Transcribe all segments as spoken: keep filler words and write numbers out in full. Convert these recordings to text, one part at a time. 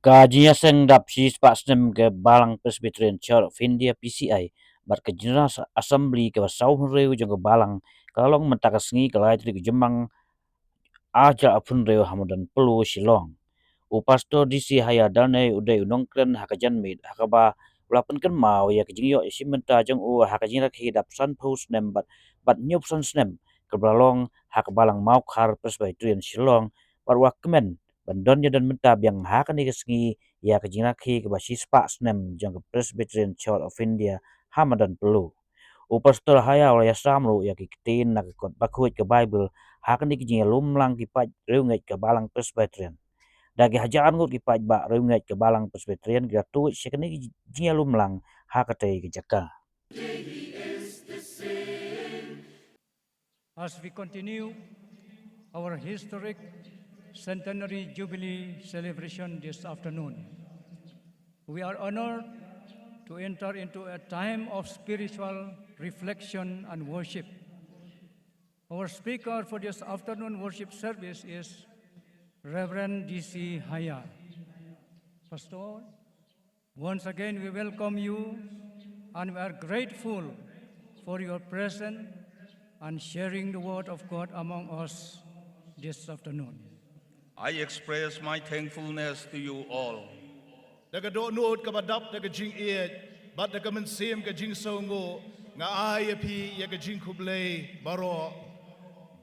Ka jingïaseng dap shispah snem ka Balang Presbyterian Church of India, P C I, bad ka General Assembly kaba saw hynriew jong ka Balang, ka la long mynta ka sngi, ka lai tarik u Jymmang, ar hajar arphew hynriew, ha madan Polo, Shillong. U Pastor D C Haya Darnay u dei u nongkren ha ka janmiet, ha kaba u la pynkynmaw ïa ka jingïoh ïashim bynta jong u ha ka jingrakhe dap sanphew snem bad, bad hynñiewphew san snem kaba la long ha ka Balang Mawkhar Presbyterian Shillong, bad u la kmen ban don ïa don bynta biang ha kane ka sngi ïa ka jingrakhe kaba shispah snem jong ka Presbyterian Church of India ha madan Polo. U Pastor Haya u la ïasam ruh ïa ki ktien na ka kot bakhuid ka Baibl ha kane ka jingïalum lang ki paid riewngeit ka Balang Presbyterian. Da ki hajar ngut ki paidbah riewngeit ka Balang Presbyterian ki la tuid sha kane ka jingïalum lang ha katei ka jaka. As we continue our historic centenary jubilee celebration this afternoon, we are honored to enter into a time of spiritual reflection and worship. Our speaker for this afternoon worship service is Reverend D C Haya. Pastor, once again we welcome you and we are grateful for your presence and sharing the word of God among us this afternoon. I express my thankfulness to you all. Da ka dohnud kaba dap da ka jingïeit bad da ka mynsiem ka jingsngewnguh, nga ai ïa phi ïa ka jingkhublei baroh.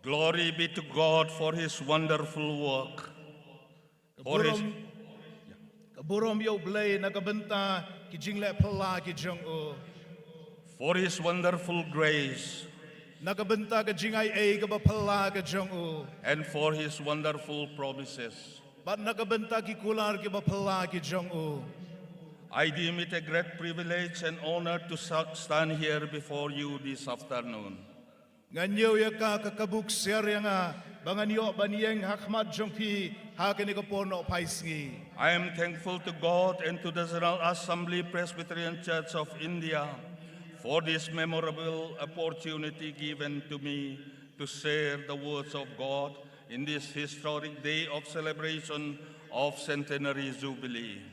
Glory be to God for his wonderful work. Ka burom, ka burom ïa U Blei na ka bynta ki jingleh phylla ki jong u. For his wonderful grace. Na ka bynta ka jingaiei kaba phylla ka jong u. And for his wonderful promises. Bad na ka bynta ki kular kiba phylla ki jong u. I deem it a great privilege and honor to sa- stand here before you this afternoon. Nga ñiew ïa ka ka kabu ksiar ïa nga ba ngan ïoh ban ïeng ha khmat jong phi ha kane ka por nohphaisngi. I am thankful to God and to the General Assembly Presbyterian Church of India for this memorable opportunity given to me to share the words of God in this historic day of celebration of Centenary Jubilee.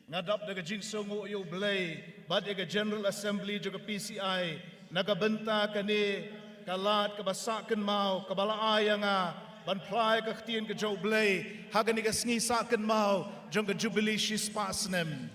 Nga dap da ka jingsngewnguh ïa U Blei bad ïa ka General Assembly jong ka P C I na ka bynta kane ka lad kaba sah kynmaw kaba la ai ïa nga ban phla ïa ka ktien ka jong U Blei ha kane ka sngi sah kynmaw jong ka Jubilee shispah snem.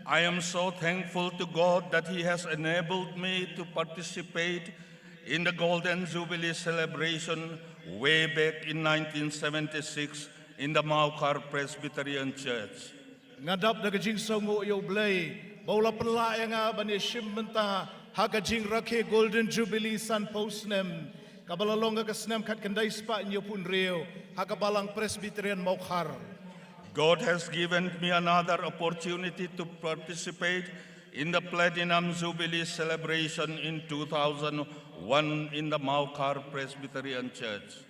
I am so thankful to God that He has enabled me to participate in the Golden Jubilee celebration way back in nineteen seventy-six in the Mawkhar Presbyterian Church. Nga dap da ka jingsngewnguh ïa U Blei ba u la pynlah ïa nga ban ïashim bynta ha ka jingrakhe Golden Jubilee sanphew snem kaba la long ha ka snem khatkhyndai spah hynñiewphew hynriew ha ka Balang Presbyterian Mawkhar. God has given me another opportunity to participate in the Platinum Jubilee celebration in two thousand one in the Mawkhar Presbyterian Church.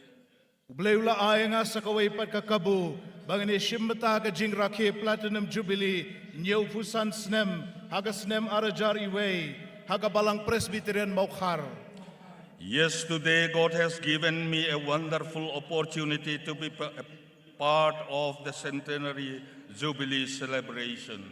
U Blei u la ai ïa nga sa kawei pat ka kabu ba ngan ïashim bynta ka jingrakhe Platinum Jubilee hynñiewphew san snem ha ka snem ar hajar wei ha ka Balang Presbyterian Mawkhar. Yes, today God has given me a wonderful opportunity to be p- a part of the Centenary Jubilee celebration.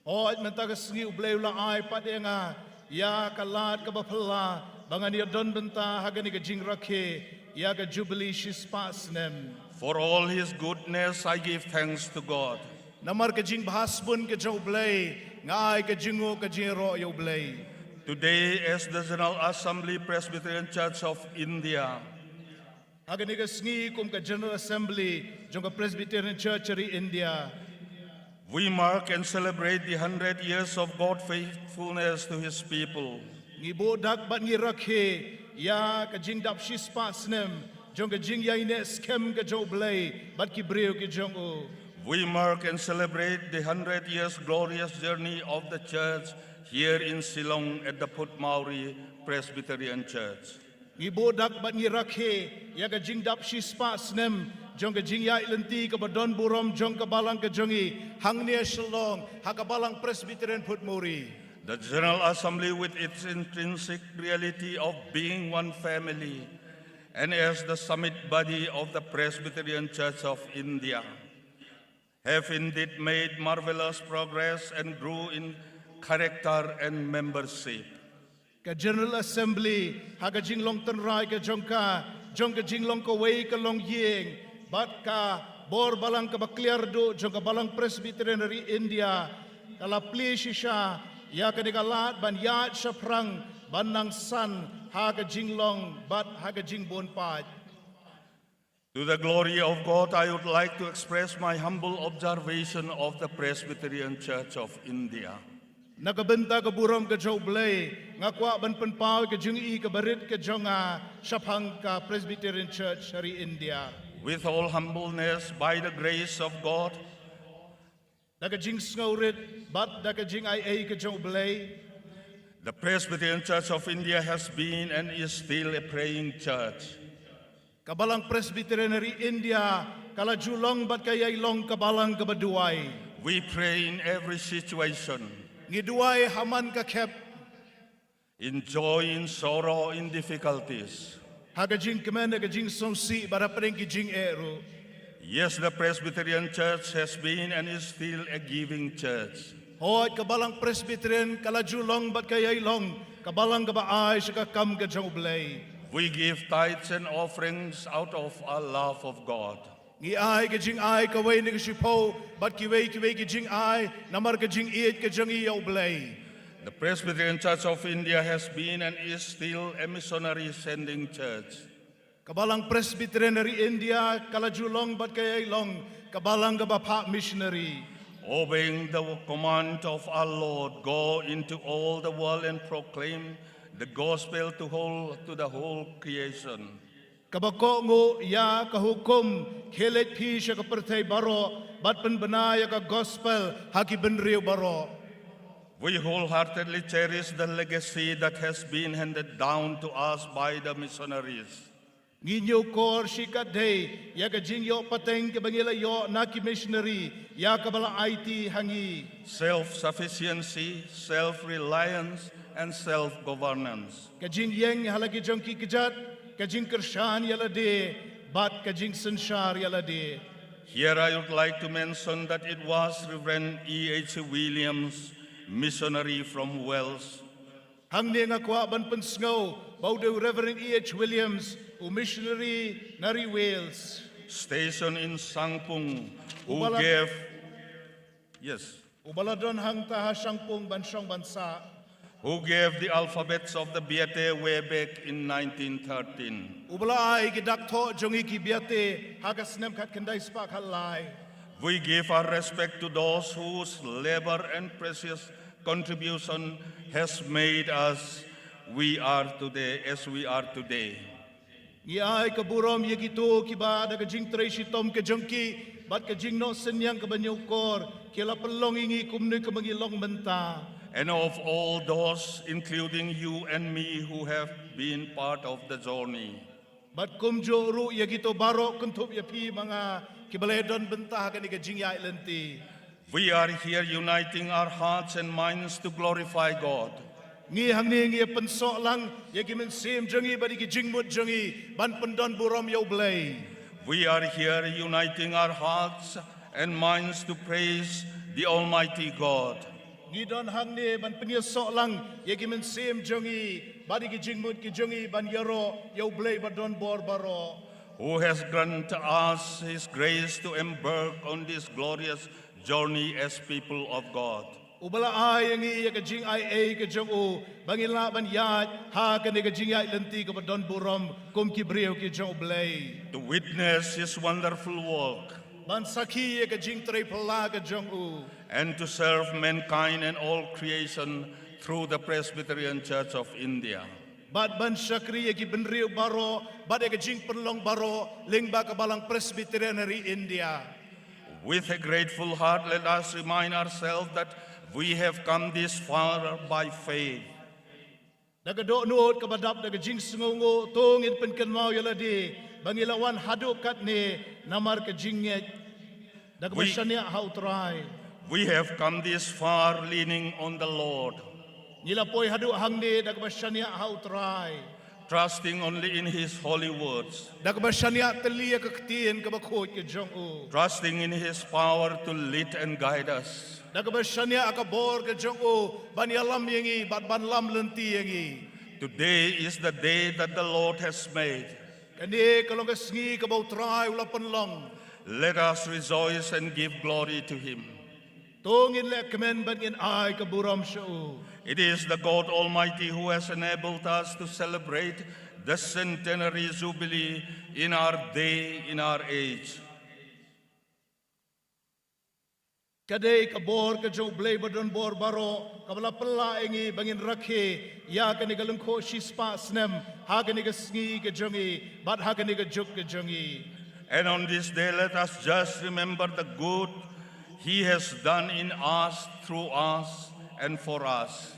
Hooid, mynta ka sngi U Blei u la ai pat ïa nga ïa ka lad kaba phylla ba ngan ïadon bynta ha kane ka jingrakhe ïa ka Jubilee shispah snem. For all His goodness, I give thanks to God. Namar ka jingbha sbun ka jong U Blei, nga ai ka jingnguh ka jingïaroh ïa U Blei. Today, as the General Assembly Presbyterian Church of India, Ha kane ka sngi kum ka General Assembly jong ka Presbyterian Church ri India, we mark and celebrate the hundred years of God's faithfulness to His people. Ngi buh dak bad ngi rakhe ïa ka jingdap shispah snem jong ka jingïaineh skhem ka jong U Blei bad ki briew ki jong u. We mark and celebrate the hundred years glorious journey of the church here in Shillong at the Phuthmawri Presbyterian Church. Ngi buh dak bad ngi rakhe ïa ka jingdap shispah snem jong ka jingïaid lynti kaba don burom jong ka balang ka jong ngi hangne Shillong ha ka Balang Presbyterian Phuthmawri. The General Assembly, with its intrinsic reality of being one family and as the summit body of the Presbyterian Church of India, have indeed made marvelous progress and grew in character and membership. Ka General Assembly ha ka jinglong tynrai ka jong ka, jong ka jinglong kawei ka longïing bad ka bor balang kaba kliar duh jong ka Balang Presbyterian ri India, ka la plie shisha ïa kane ka lad ban ïaid shaphrang ban nang san ha ka jinglong bad ha ka jingbun paid. To the glory of God, I would like to express my humble observation of the Presbyterian Church of India. Na ka bynta ka burom ka jong U Blei, nga kwah ban pynpaw ka jong i ka barit ka jong nga shaphang ka Presbyterian Church ha ri India. With all humbleness, by the grace of God, Da ka jingsngewrit bad da ka jingaiei ka jong U Blei. The Presbyterian Church of India has been and is still a praying church. Ka Balang Presbyterian ri India ka la ju long bad ka ïai long ka balang kaba duwai. We pray in every situation, Ngi duwai ha man ka khep. In joy, in sorrow, in difficulties. Ha ka jingkmen, ha ka jingsngewsih bad ha pdeng ki jingeh ruh. Yes, the Presbyterian Church has been and is still a giving church. Hooid, ka Balang Presbyterian ka la ju long bad ka ïai long ka balang kaba ai sha ka kam ka jong U Blei. We give tithes and offerings out of our love of God. Ngi ai ka jingai kawei na ka shiphew bad kiwei kiwei ki jingai namar ka jingïeit ka jong ngi ïa U Blei. The Presbyterian Church of India has been and is still a missionary sending church. Ka Balang Presbyterian ri India ka la ju long bad ka ïai long ka balang kaba phah missionary. Obeying the command of our Lord, "Go into all the world and proclaim the gospel to whole to the whole creation." Kaba kohnguh ïa ka hukum, khie leit phi sha ka pyrthei baroh bad pynbna ïa ka gospel ha ki bynriew baroh. We wholeheartedly cherish the legacy that has been handed down to us by the missionaries. Ngi ñiewkor shikatdei ïa ka jingïoh pateng kaba ngi la ïoh na ki missionary ïa kaba la aiti ha ngi. Self sufficiency, self reliance, and self governance. Ka jingïeng ha la ki jong ki kjat, ka jingkyrshan ïa lade bad ka jingsynshar ïa lade. Here I would like to mention that it was Reverend E H Williams, missionary from Wales. Hangne nga kwah ban pynsngew ba u dei u Reverend E H Williams, u missionary na ri Wales. Stationed in Shangpung, who Ubala- gave, yes, Uba la don hangta ha Shangpung ban shong ban sah. Who gave the alphabets of the Biate way back in nineteen thirteen. Uba la ai ki dak thoh jong ngi ki Biate ha ka snem khatkhyndai spah khatlai. We give our respect to those whose labor and precious contribution has made us we are today as we are today. Ngi ai ka burom ïa kito kiba da ka jingtrei shitom ka jong ki bad ka jingnoh synñiang kaba ñiewkor ki la pynlong ïa ngi kumne kaba ngi long mynta. And of all those, including you and me, who have been part of the journey. Bad kumjuh ruh ïa kito baroh kynthup ïa phi ma nga kiba la don bynta ha kane ka jingïaid lynti. We are here uniting our hearts and minds to glorify God. Ngi hangne ngi ïa pynsoh lang ïa ki mynsiem jong ngi bad ïa ki jingmut jong ngi ban pyndon burom ïa U Blei. We are here uniting our hearts and minds to praise the Almighty God. Ngi don hangne ban pynïasoh lang ïa ki mynsiem jong ngi bad ïa ki jingmut ki jong ngi ban ïaroh ïa U Blei ba don bor baroh. Who has granted us his grace to embark on this glorious journey as people of God. Uba la ai ïa ngi ïa ka jingaiei ka jong u ba ngin lah ban ïaid ha kane ka jingïaid lynti kaba don burom kum ki briew ki jong U Blei. To witness his wonderful work. Ban sakhi ïa ka jingtrei phylla ka jong u. And to serve mankind and all creation through the Presbyterian Church of India. Bad ban shakri ïa ki bynriew baroh bad ïa ka jingpynlong baroh lyngba ka Balang Presbyterian ri India. With a grateful heart, let us remind ourselves that we have come this far by faith. Da ka dohnud kaba dap da ka jingsngewnguh to ngin pynkynmaw ïa lade ba ngi la wan haduh katne namar ka jingngeit da kaba shaniah ha U Trai. We have come this far leaning on the Lord. Ngi la poi haduh hangne da kaba shaniah ha U Trai. Trusting only in His holy words. Da kaba shaniah tylli ïa ka ktien kaba khuid ka jong u. Trusting in His power to lead and guide us. Da kaba shaniah ka bor ka jong u ban ïalam ïa ngi bad ban lam lynti ïa ngi. Today is the day that the Lord has made. Kane ka long ka sngi kaba U Trai u la pynlong. Let us rejoice and give glory to Him. To ngin leh kmen bad ngin ai ka burom sha u. It is the God Almighty who has enabled us to celebrate the centenary jubilee in our day, in our age. Ka dei ka bor ka jong U Blei ba don bor baroh kaba la pynlah ïa ngi ba ngin rakhe ïa kane ka lyngkhuh shispah snem ha kane ka sngi ka jong ngi bad ha kane ka juk ka jong ngi. And on this day, let us just remember the good He has done in us, through us, and for us.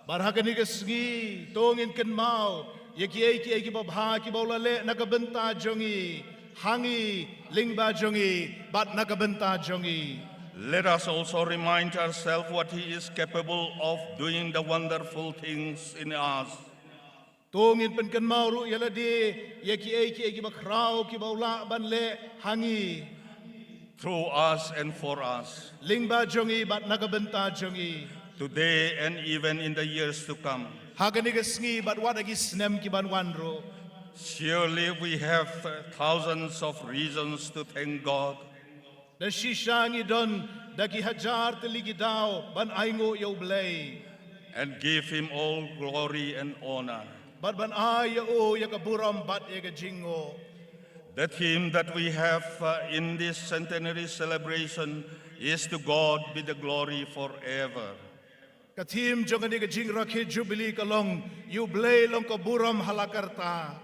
Bad ha kane ka sngi to ngin kynmaw ïa kiei kiei kiba bha kiba u la leh na ka bynta jong ngi, ha ngi, lyngba jong ngi bad na ka bynta jong ngi. Let us also remind ourselves what He is capable of doing, the wonderful things in us. To ngin pynkynmaw ruh ïa lade ïa kiei kiei kiba khraw kiba u lah ban leh ha ngi, through us and for us, lyngba jong ngi bad na ka bynta jong ngi, today and even in the years to come. Ha kane ka sngi bad wat ha ki snem ki ban wan ruh. Surely we have uh, thousands of reasons to thank God. Da shisha ngi don da ki hajar tylli ki daw ban ainguh ïa U Blei. And give Him all glory and honor. Bad ban ai ïa u ïa ka burom bad ïa ka jingnguh. The theme that we have uh, in this centenary celebration is "To God be the glory forever." Ka theme jong kane ka jingrakhe Jubilee ka long, ïa U Blei long ka burom ha la karta.